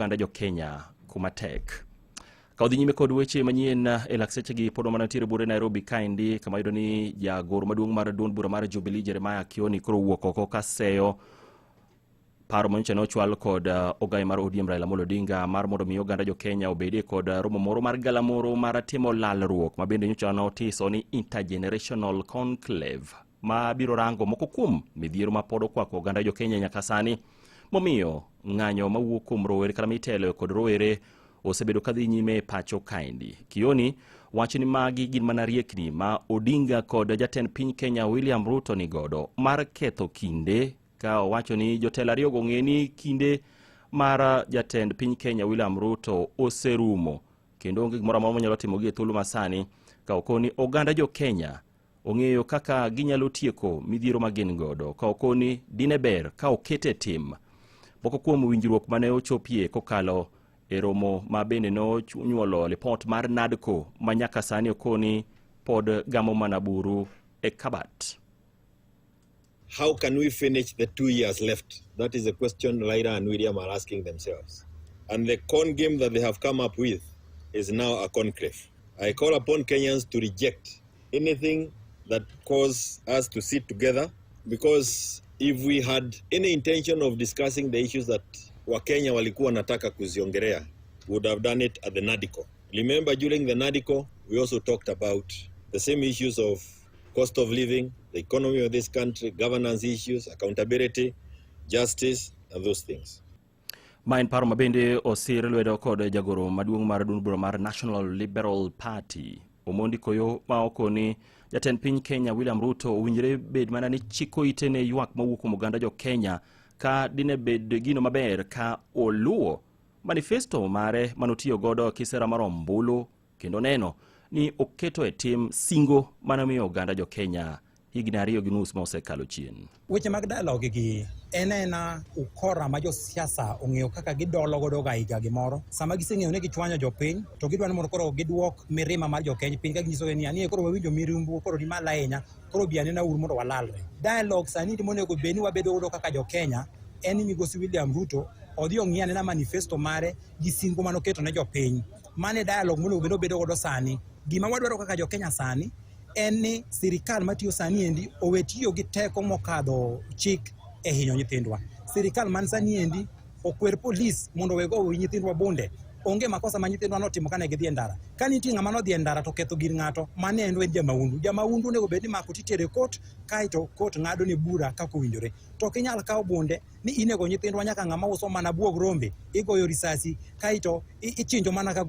Oganda jo Kenya kuma tek. Ka odhi nyime kod weche manyien e lak sechegi pod mana nitiere buore Nairobi kaendi kama yudo ni jagoro maduong' mar duond bura mar Jubilee Jeremiah Kioni koro owuok oko kaseyo paro manyocha ne ochwal kod ogaye mar ODM Raila Amolo Odinga mar mondo mi oganda jo Kenya obedie kod romo moro mar galamoro mar timo lalruok ma bende nyocha notiso ni intergenerational conclave ma biro rango moko kuom midhiero ma pod okwako oganda jo Kenya nyaka sani momiyo ng'anyo mawuok kuom rowere kata mitelo kod rowere osebedo kadhi nyime e pacho kaendi. Kioni wacho ni magi gin mana riekni ma Odinga kod jatend piny Kenya William Ruto ni godo mar ketho kinde ka owacho ni jotelo ariyogo ong'e ni kinde mar jatend piny Kenya William Ruto oserumo kendo onge gimoro amora monyalo timo gi e thuolo masani ka okoni oganda jo Kenya ong'eyo kaka ginyalo tieko midhiero ma gin godo ka okoni dine ber ka okete tim moko kuom winjruok mane ochopie kokalo e romo ma bende nonyuolo lipot mar NADCO ma nyaka sani okoni pod gamo mana buru e kabat. How can we finish the 2 years left? That is a question Raila and William are asking themselves. And the con game that they have come up with is now a conclave. I call upon Kenyans to reject anything that cause us to sit together, because if we had any intention of discussing the issues that Wakenya walikuwa wanataka kuziongelea, we would have done it at the NADCO. Remember, during the NADCO, we also talked about the same issues of cost of living, the economy of this country, governance issues, accountability, justice, and those things. Ma en paro ma bende osir lwedo kod jagoro maduong' mar duond bura mar National Liberal Party Omondi Koyo ma okoni jatend piny Kenya William Ruto owinjore bed mana ni chiko ite ne ywak mawuok kuom oganda jo Kenya ka dine bed gino maber ka oluwo manifesto mare manotiyo godo kisera mar ombulu kendo neno ni oketo e tim singo manomiyo oganda jo Kenya higni 2.5 ma osekalo chien. Weche mag dialogue gi en ena ukora ma josiasa ong'eyo kaka gidolo godo ga higa gimoro. Sama giseng'eyo ni gichwanyo jopiny, to gidwa ni mondo koro giduok mirima mar jokeny piny ka ginyisogi ni anie koro wawinjo mirimbu koro ni malo ahinya, koro bi anena uru mondo walalre. Dialogue sani monego bed ni wabedo godo kaka jokenya en ni migosi William Ruto odhi ong'i anena manifesto mare gi singo manoketo ne jopiny. Mano e dialogue monego bed ni obedo godo sani. Gima wadwaro kaka jokenya sani en ni sirikal matiyo sani endi owe tiyo gi teko mokadho chik e hinyo nyithindwa. Sirikal man sani endi okwer polis mondo owe go nyithindwa bunde. Onge makosa ma nyithindwa notimo kane gidhi e ndara. Ka nitie ng'ama nodhi e ndara to ketho gir ng'ato, mano en en jamahundu. Jamahundu onego bed ni imako titere e court, kaeto court ng'ado ne bura kaka owinjore. To ok inyal kawo bunde ni inego nyithindwa nyaka ng'ama uso mana buog rombe, igoyo risasi kaeto ichinjo mana ka gweno.